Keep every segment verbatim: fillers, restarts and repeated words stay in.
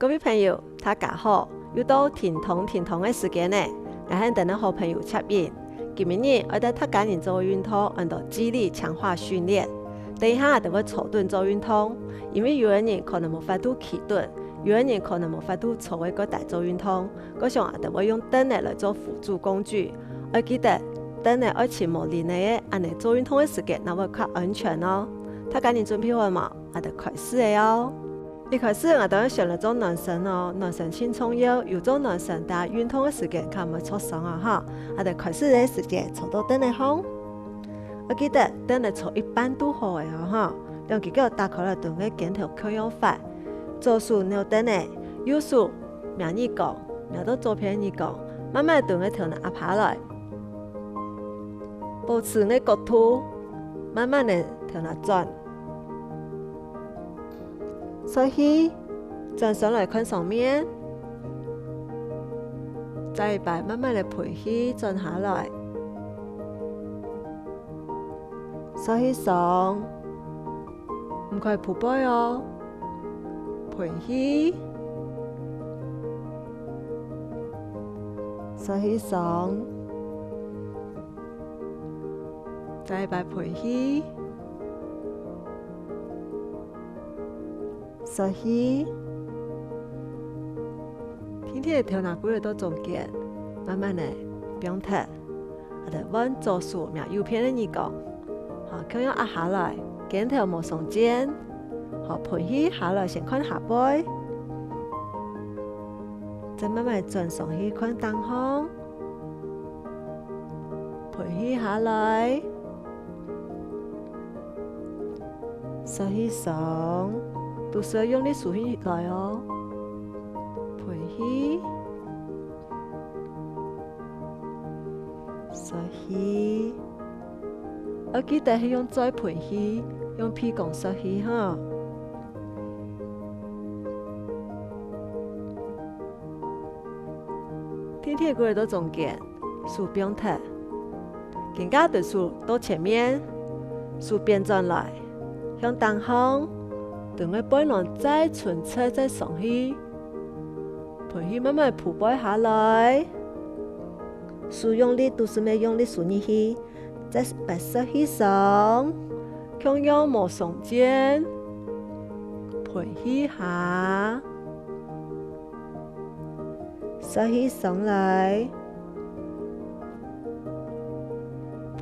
各位朋友，大家好！又到停動停動个時間了，𠊎係你等个好朋友Chap Yin。今晡日愛帶大家人做个運動安到肌力強化訓練。等一下𠊎等會坐等做運動，因為有个人可能無法度企等，有个人可能無法度坐个高台做運動，故所𠊎等會用凳仔來做輔助工具。愛記得，凳仔愛尋無輪仔个，恁仔做運動个時間正會較安全哦。大家人準備好了無？𠊎等開始了哦！ 一開始𠊎等愛先來做暖身哦，暖身盡重要，有做暖身，大家運動个時間較毋會著傷啊哈。𠊎等開始个時間坐到凳仔項，愛記得凳仔坐一半就好了哦哈。兩隻腳打開來，同个肩頭共樣闊，左手摎凳仔，右手摸耳公，摸到左片耳公，慢慢同个頭那壓下來，保持个角度，慢慢个頭那轉。 吸氣，轉身來看上面。再一擺慢慢个歕氣，轉下來。吸氣鬆，毋可以匍背哦。歕氣，吸氣鬆。 再一擺歕氣，吸氣。定定个頭那歸來到中間，慢慢个放忒。𠊎等換左手摸右片个耳公，好，共樣壓下來，肩頭無鬆肩。好，歕氣下來先看下背，再慢慢轉上去看頂項。 歕氣下來，吸氣鬆，肚屎愛用力收起來哦。歕氣，吸氣，愛記得係用嘴歕氣，用鼻公吸氣哈。定定歸來到中間， 手放忒，肩胛對手到前面，手反轉來，向頂項，同个背囊再伸直再上去，歕氣慢慢匍背下來，手用力，肚屎愛用力收入去，再擺吸氣鬆，共樣無鬆肩，歕氣下。 吸氣鬆來，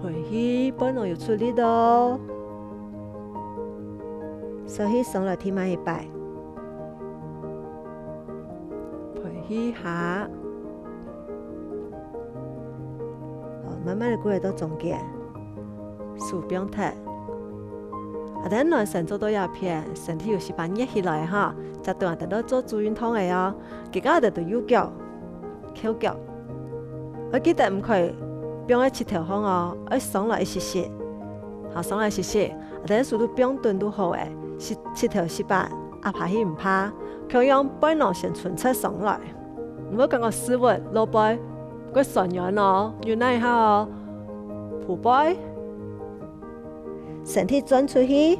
歕氣，背囊有出力哦。吸氣鬆來，第二擺，歕氣下。好，慢慢个歸來到中間。 手放忒。𠊎等暖身做到這片，身體有息把熱起來哈，接等𠊎等愛做主運動个哦。今下𠊎等對右腳、翹腳，愛記得毋可以放在膝頭項哦，愛鬆來一息息。好，鬆來一息息，𠊎等手都放等就好了，膝，膝頭息把壓下去毋怕，共樣背囊先伸直鬆來。 毋好感覺屎朏、落背，會痠軟哦，忍耐一下哦。匍背，身體轉出去，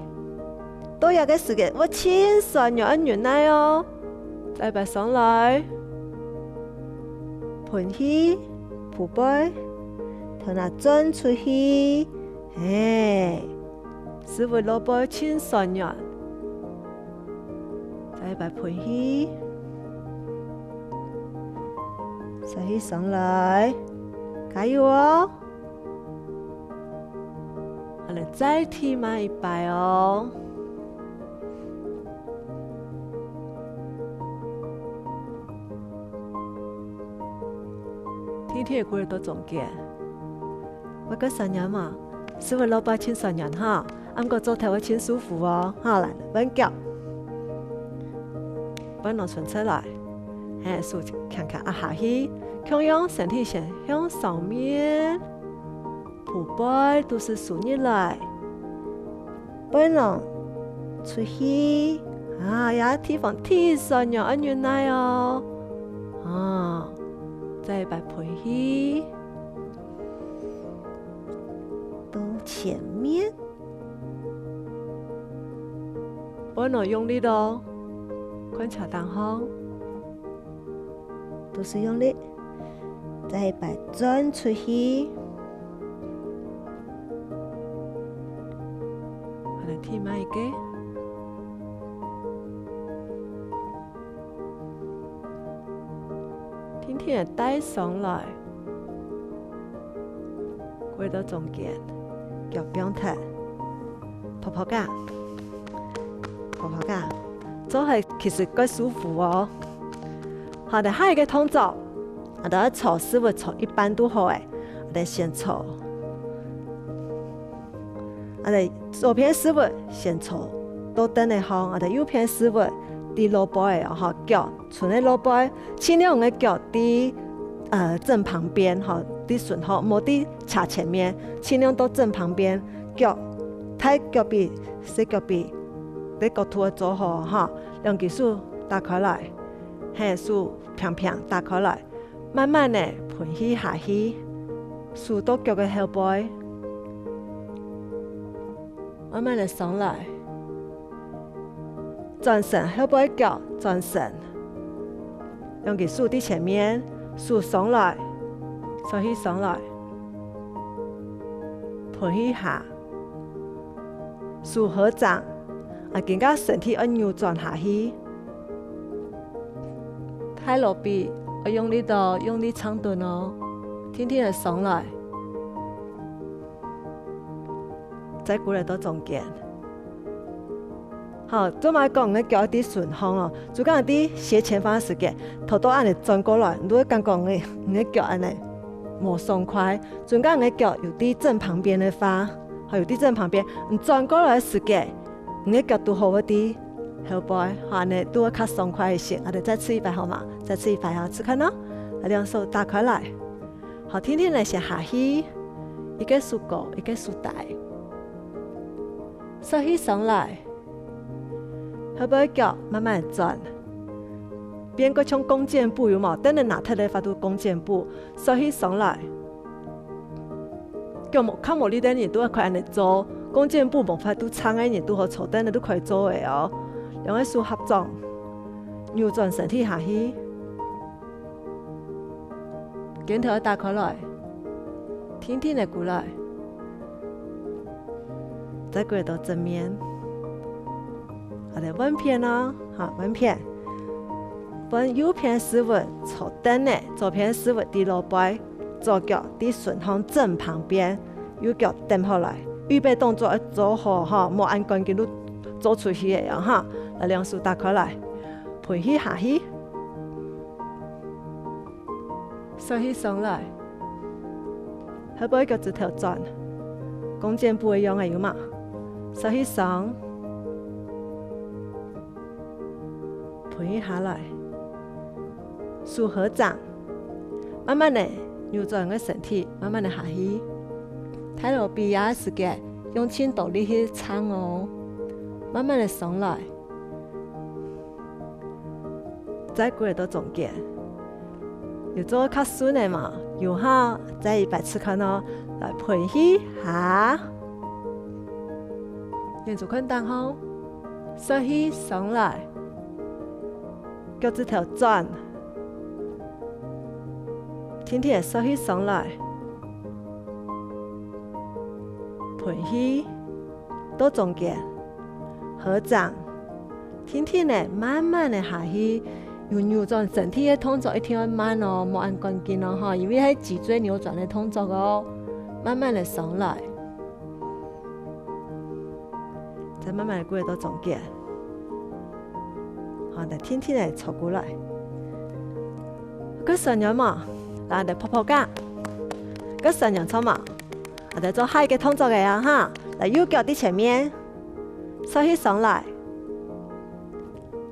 到這个時節會盡痠軟，愛忍耐哦。再擺鬆來，歕氣，匍背，頭那轉出去，嘿，屎朏、落背盡痠軟。 再一擺歕氣，吸氣鬆來，加油哦！𠊎等再試慢一擺哦。定定歸來到中間。 會較痠軟嘛？屎朏、落背盡痠軟哈，啊毋過做忒會盡舒服哦。好，來，換腳。背囊伸直來，嘿，手輕輕壓下去，共樣身體先向上面，匍背，肚屎收入來。 背囊出去，啊，這地方盡痠軟，愛忍耐哦。啊，再一擺歕氣，到前面。背囊用力哦，看著頂項，就係用力，再一擺轉出去。好，來，停慢一下。定定仔帶上來，歸到中間，腳放忒，噗噗仔，噗噗仔，做下其實較舒服哦。好，下一個動作，𠊎兜坐屎朏坐一半就好咧，𠊎兜先坐。 𠊎兜左片屎朏先坐到凳仔項，𠊎兜右片屎朏在外背仔哦，吼，腳伸在外背，盡量用个腳在，呃，正旁邊，吼，在脣項，莫在斜前面，盡量到正旁邊，腳，大腳髀、細腳髀，這角度愛做好，吼，兩隻手打開來，嘿，手平平打開來。 慢慢仔歕氣下去，手到腳个後背，慢慢仔上來，轉身，後背腳轉身，兩隻手在前面，手上來，再去上來，歕氣下，手合掌，啊，今下身體愛扭轉下去。 大肚皮愛用力哦，用力撐等哦，定定仔上來，再歸來到中間。好，做麼个講你个腳在脣項哦？就講在斜前方个時節，頭到恁仔轉過來，你就會感覺你个，你个腳恁仔無爽快。就講你个腳有在正旁邊个話，好，有在正旁邊，你轉過來个時節， 你个腳肚好會在後背，吼，恁仔就會較爽快一息。𠊎兜再試一擺好無？再試一擺哦，試看哦。啊，兩手打開來，好，定定仔先下去，一個手高，一個手低。再去上來，後背腳慢慢轉，變到像弓箭步有無？等下拿忒个話就弓箭步，再去上來。 腳無，較無力个人都會可以恁仔做，弓箭步無法度撐个人都好坐等仔都可以做个哦。兩個手合掌，扭轉身體下去，肩頭打開來，定定仔歸來，再歸到正面。好，來換片哦，好，換片。換右片屎朏坐等仔，左片屎朏在外背。 左腳在脣項正旁邊，右腳踮好來，預備動作愛做好吼，莫恁趕緊就做出去个哦哈。來，兩手打開來，歕氣下去，再去上來，後背腳趾頭轉，弓箭步个樣仔有無？再去上，歕氣下來，手合掌。 慢慢仔扭轉个身體，慢慢仔下去。大肚皮啊時節，用盡多力去撐哦，慢慢仔上來，再歸到中間。有做較順个無？有哈，再一擺試看哦。來，歕氣下，眼珠看頂項，再去上來。 腳趾頭轉，定定仔再去上來，歕氣，到中間，合掌，定定仔慢慢仔下去，有扭轉身體个動作一定愛慢哦，莫恁趕緊哦吼，因為係脊椎扭轉个動作哦，慢慢仔上來。 再慢慢仔過到中間。好，再定定仔坐過來。過伸軟無？來，再泡泡腳。過伸軟著無？啊，再做下一個動作个啊哈！來，右腳在前面，手去上來，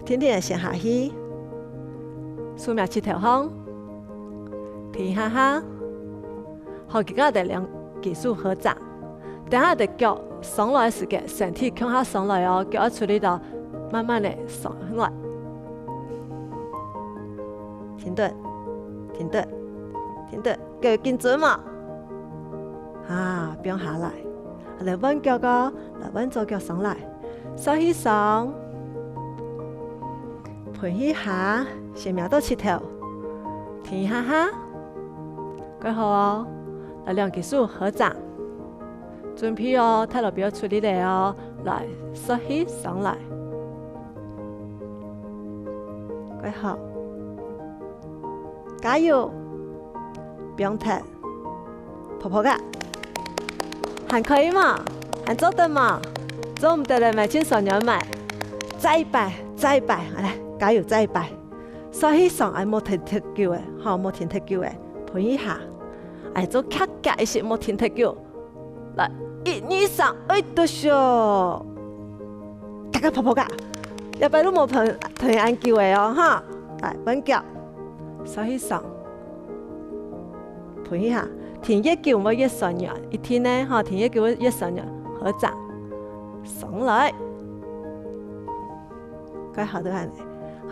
定定仔先下去，手摸膝頭項，停下下。 好，今下就兩隻手合掌。等下就腳上來个時節，身體共下上來哦，腳愛出力哦，慢慢仔上來。停頓，停頓，停頓，腳有緊伸無？啊，放下來。來換腳哦，來換左腳上來。手去上，歕氣下，先摸到膝頭。停一下哈，蓋好哦，來兩隻手合掌，準備哦，大老表出力了哦，來，欶氣上來，蓋好，加油，放忒，噗噗仔，還可以嘛？還做得嘛？做毋得了，買盡酸軟買，再一擺，再一擺，來，加油，再一擺。 欶氣上，愛莫停忒久欸，吼，莫停忒久欸，歕氣下，愛做遽遽一息，莫停忒久。來，一、二、三，哎，著手！遽遽噗噗仔，這擺就莫歕，歕恁久欸哦，哈！來，換腳，欶氣上，歕氣下，停越久會越痠軟，一定呢，吼，停越久會越痠軟，合掌，上來。 蓋好，就恁仔。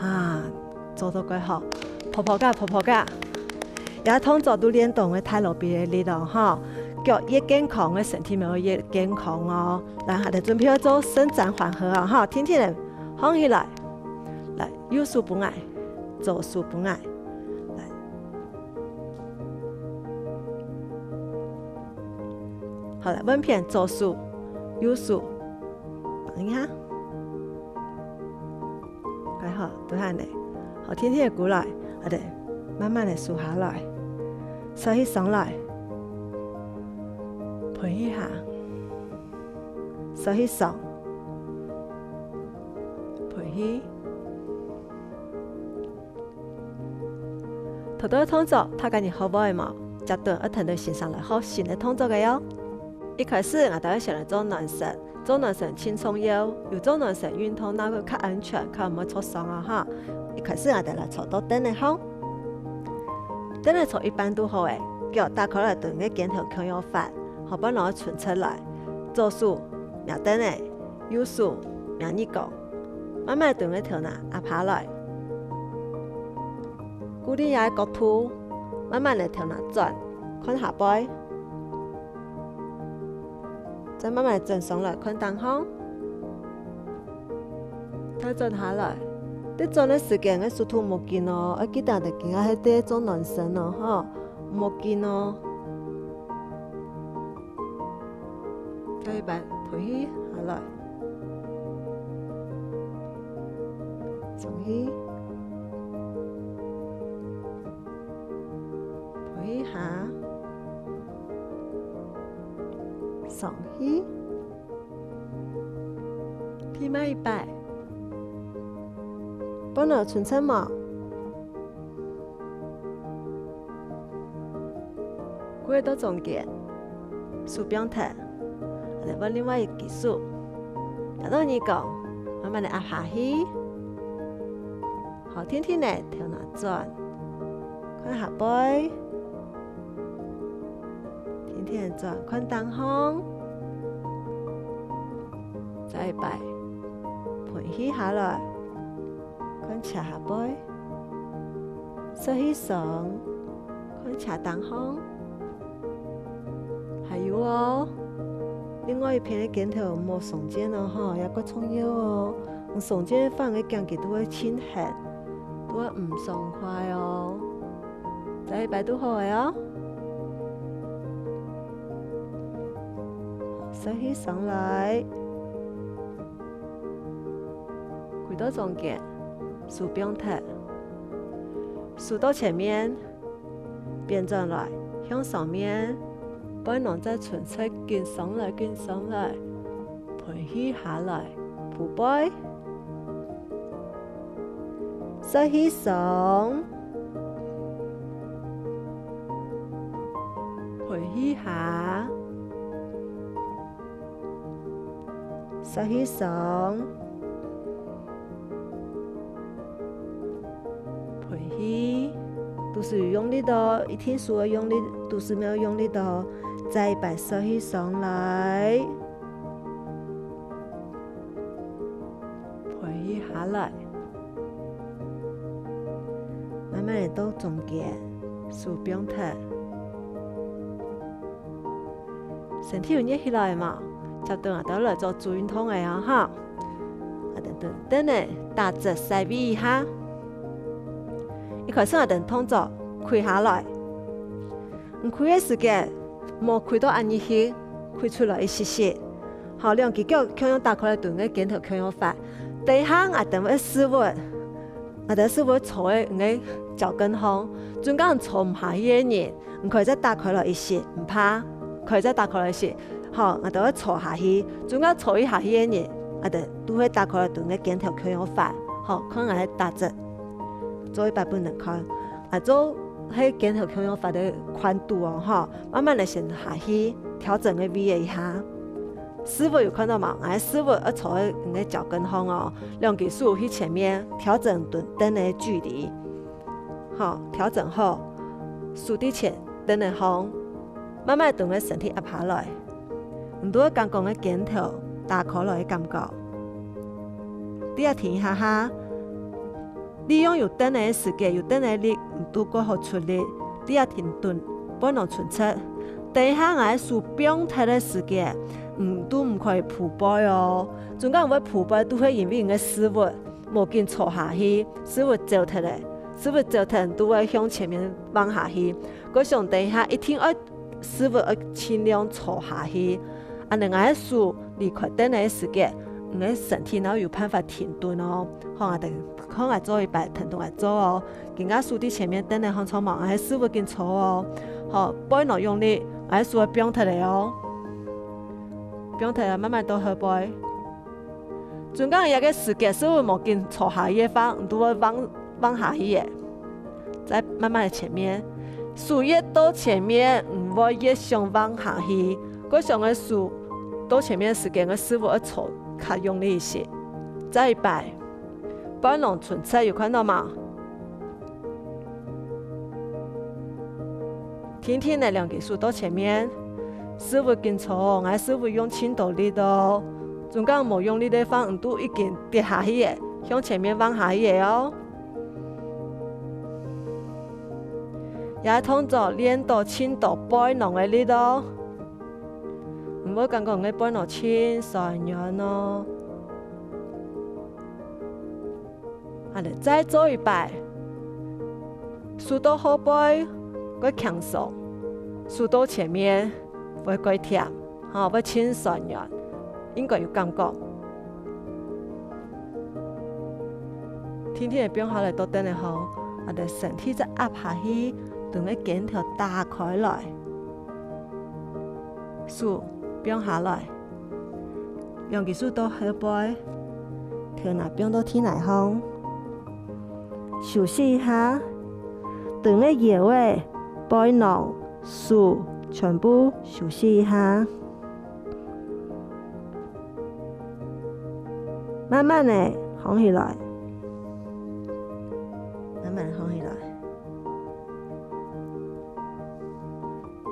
啊，做到蓋好，噗噗仔，噗噗仔。這動作就練到𠊎大老表个力哦，吼。腳越健康，𠊎身體乜會越健康哦。來，𠊎兜準備愛做伸展緩和哦，吼，定定仔䟘起來。來，右手分𠊎，左手分𠊎。來。好，來，換片，左手、右手，等一下。 蓋好，就恁仔。好，定定仔跍來，啊對，慢慢仔收下來，欶氣上來，歕氣下，欶氣上，歕氣。頭到个動作，大家你學會無？接等愛跈等先生來學新个動作个喲。一開始，𠊎兜愛先來做暖身。 做暖身盡重要，有做暖身運動，哪會較安全，較毋會著傷啊哈。一開始𠊎兜來坐到凳仔項，凳仔坐一半就好欸，腳打開來同你个肩頭共樣闊，後背囊伸出來，左手摸凳仔，右手摸耳公，慢慢同你个頭那壓下來，固定這个角度，慢慢仔頭那轉，看下背。 再慢慢轉上來看頂項，再轉下來。在轉个時間，愛速度無緊哦，愛記得這下係在做暖身哦，吼，無緊哦。再一擺，歕氣下來，上去。 歕氣下，上去。再慢一擺。背囊伸直無？跍到中間，手放忒，𠊎兜換另外一隻手，擛到耳公，慢慢仔壓下去。 好，定定仔頭那轉，看下背，定定仔轉，看頂項。再一擺，歕氣下來，看斜下背，欶氣上，看斜頂項。 還有哦，另外一片个肩頭莫鬆肩哦，吼，也較重要哦。你鬆肩反而驚佢就會盡絚，就會毋爽快哦。再一擺就好了哦。欶氣上來，跍到中間，手放忒，手到前面， 反轉來，向上面，背囊再伸直，緊上來，緊上來，歕氣下來，跍背，欶氣上，歕氣下，欶氣上。 歕氣，肚屎有用力哦，一定手愛用力，肚屎乜愛用力哦。再一擺欶氣上來，歕氣下來，慢慢仔到中間，手放忒。 身體有熱起來無？接等𠊎兜來做足運動仔啊哈！𠊎兜等等仔打直晒位一下。一開始𠊎兜動作，跪下來。你跪个時節，莫跪到恁入去，跪出來一息息。好，兩支腳共樣打開來，對你个肩頭共樣闊。等一下𠊎兜个屎朏，𠊎兜屎朏坐在你个腳跟項，中間坐毋下去个人，你可以再打開來一息，毋怕，可以再打開來一息。好，𠊎兜會坐下去，中間坐一下去个人，𠊎兜都會打開來，對你个肩頭共樣闊。好，看𠊎打直，做一擺分你看。 啊，做係肩頭共樣闊个寬度哦，吼，慢慢仔先下去，調整个位仔一下。屎朏有看著無？𠊎屎朏愛坐在你个腳跟項哦，兩支手去前面，調整同凳仔个距離。好，調整好，手在前凳仔項，慢慢同你个身體壓下來。你都會感覺你个肩頭打開來个感覺。這下停一下下， 利用有凳仔个時節，有凳仔力，你都過好出力，這下停頓，背囊伸直。等一下𠊎个手放忒个時節，你都毋可以匍背哦。中間會匍背，都係因為你个屎朏無緊坐下去，屎朏走忒了，屎朏走忒，你都會向前面橫下去。故所等一下一定愛 屎朏愛盡量坐下去。恁仔𠊎个手離開凳仔个時節，你个身體正有辦法停頓哦。好，𠊎兜看𠊎做一擺，跈等𠊎做哦。今下手在前面凳仔項坐無？𠊎个屎朏緊坐哦。好，背囊用力，𠊎个手愛放忒了哦。放忒了，慢慢到後背。 中間這個時節，屎朏無緊坐下去个話，你都會橫，橫下去个。再慢慢仔前面，手越到前面，你會越想橫下去。過想个手到前面个時間，个屎朏愛坐較用力一息。再一擺，背囊伸直，有看著無？ 定定仔兩隻手到前面，屎朏緊坐，𠊎屎朏用盡多力哦。中間無用力个話，你都已經跌下去了，向前面橫下去了哦。這動作練著盡多背囊个力哦。你會感覺你个背囊盡痠軟哦。 恁仔，再做一擺。手到後背，會輕鬆；手到前面，會較悿，吼，會盡痠軟，應該有感覺。定定仔放下來到凳仔項，𠊎兜身體再壓下去，同个肩頭打開來。 手放下來，兩隻手到後背，頭那放到地泥項，休息一下，等个腰仔、背囊、手全部休息一下。慢慢仔䟘起來，慢慢䟘起來。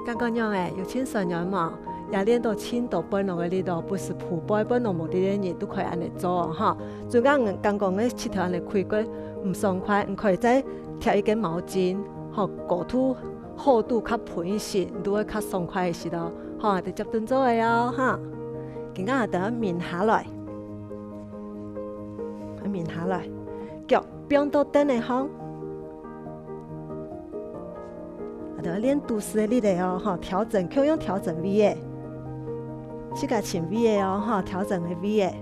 感覺仰仔？有盡痠軟無？也練著盡多背囊个力哦，不時匍背，背囊無力个人都可以恁仔做哦，吼。中間感覺个膝頭恁仔開過毋爽快，你可以再貼一個毛巾，吼，高度、厚度較分一息，你都會較爽快一息哦。吼，就接等做个哦，哈。今下就愛眠下來，愛眠下來，腳放到凳仔項。 啊，就愛練肚屎个力仔哦，吼，調整，共樣調整位仔，自家尋位仔哦，吼，調整个位仔。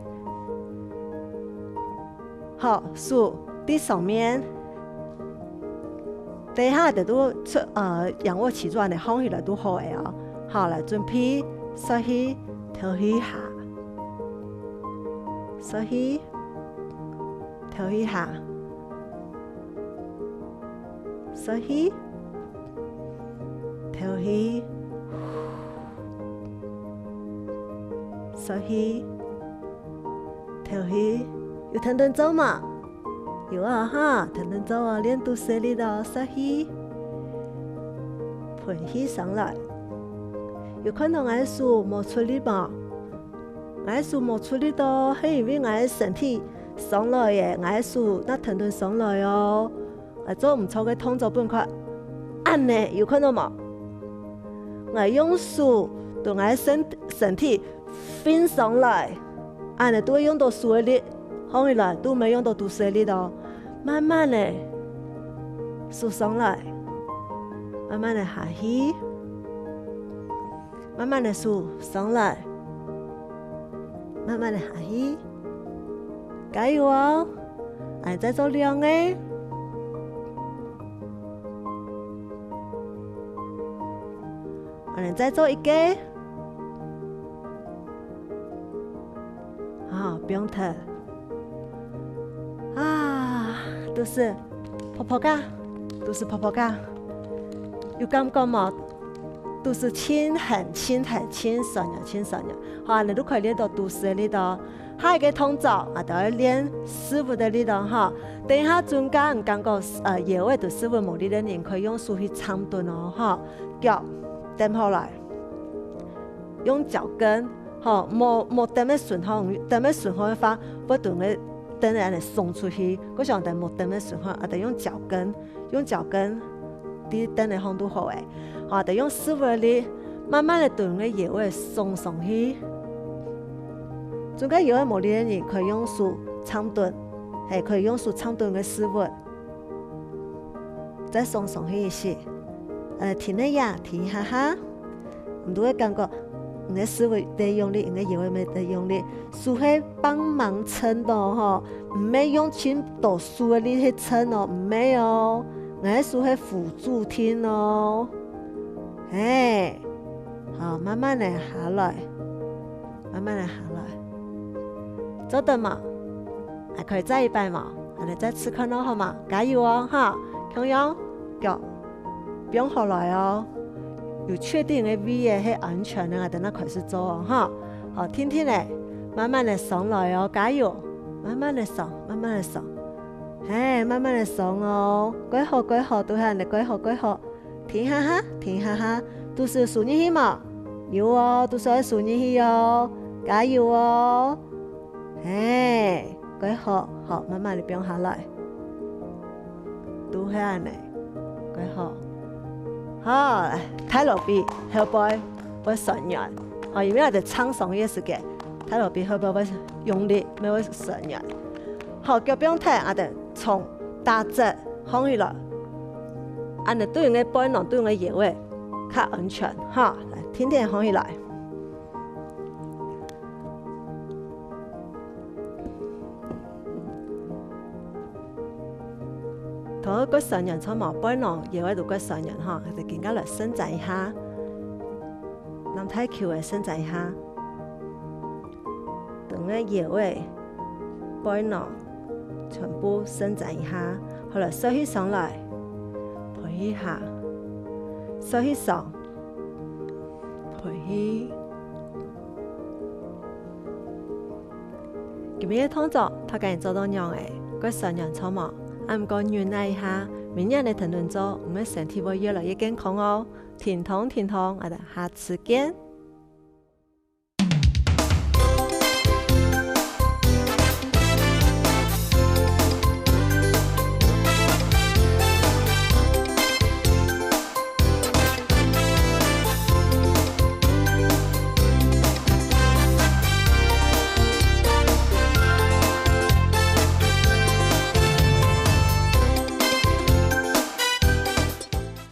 好，手在上面，等下就都出，呃，仰臥起坐恁仔䟘起來都好个哦。好，來準備，吸氣，敨氣下，吸氣，敨氣下。 吸氣，敨氣，吸氣，敨氣。有跈等做無？有啊哈，跈等做啊，練肚屎个力哦，吸氣，歕氣上來。有看著𠊎个手無出力無？𠊎个手無出力哦，係因為𠊎个身體上來了，𠊎个手正跈等上來哦。 𠊎做毋著个動作分你看。恁仔，有看著無？𠊎用手對𠊎个身，身體㧒上來，恁仔都會用著手个力，䟘起來都毋會用著肚屎个力哦。慢慢仔，手上來，慢慢个下去，慢慢个收上來，慢慢个下去，加油哦！恁樣再做兩個，恁樣再做一個。 啊，放忒。啊，肚屎泡泡仔，肚屎泡泡仔，有感覺無？肚屎盡眩、盡眩、盡痠軟、盡痠軟。好，恁樣就可以練到肚屎个力道。下一個動作，啊，就愛練屎朏个力道，吼。等一下中間你感覺，呃，腰仔對屎朏無力个人，可以用手去撐等哦，吼。腳踮好來。 用腳跟，吼，無，無踮个順項，踮个順項个話，會對你个凳仔恁樣鬆出去。故所等無踮个順項，啊，得用腳跟，用腳跟，在凳仔項就好欸。吼，得用屎朏个力，慢慢个對你个腰仔鬆上去。中間腰仔無力个人，可以用手撐等，係，可以用手撐等你个屎朏。 再鬆上去一息。呃，停一下，停一下下。你就會感覺你个屎朏在用力，你个腰仔乜在用力，手係幫忙撐哦，吼，毋係用盡多手个力去撐哦，毋係哦，𠊎个手係輔助性哦。係，好，慢慢个下來。 慢慢个下來。做得無？還可以再一擺無？恁樣再試看哦，好無？加油哦，哈！共樣，腳放好來哦。有確定个位仔係安全个，𠊎等下開始做哦，哈！好，定定仔，慢慢个上來哦，加油！慢慢个上，慢慢个上。係，慢慢个上哦，過好，過好，對下恁樣過好，過好。 停下下，停下下，肚屎收入去無？有哦，肚屎愛收入去哦，加油哦！係，過好，好，慢慢个放下來。就係恁樣，過好。好，來，大老髀後背會痠軟，哦，因為𠊎等撐上去个時間，大老髀後背會用力，乜會痠軟。好，腳放忒，𠊎等從打直䟘起來。 恁樣對你个背囊、對你个腰仔較安全，哈。來，定定䟘起來。頭過痠軟著無？背囊、腰仔都過痠軟哈，就緊加來伸展一下，揇大臼仔伸展一下。 等个腰仔、背囊全部伸展一下，好來，吸氣上來，歕氣下，吸氣上，歕氣。今日个動作，大家做到仰仔？過痠軟著無？啊，毋過忍耐一下，明年个跈等做，你个身體會越來越健康哦。停動，停動，𠊎等下次見。